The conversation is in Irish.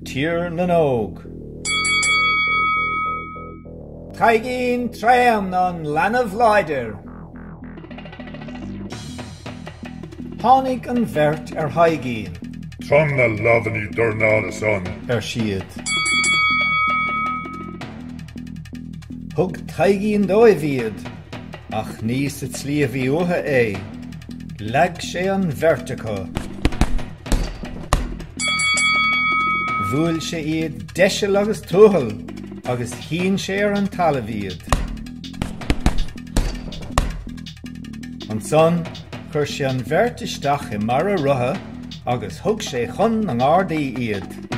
Tír na nÓg. Taidhgín Tréan an leanbh láidir. Tháinig an bheirt ar Thaidhgín. Trom na lámhainní dornála san! ar siad. Thug Taidhgín dóibh iad, ach ní sa tslí a bhí uathu é. Leag sé an bheirt acu. Bhuail sé iad deiseal agus tuathal agus shín sé ar an talamh iad. Ansan chuir sé an bheirt isteach i mbarra rotha agus thug sé chun na nGardaí iad.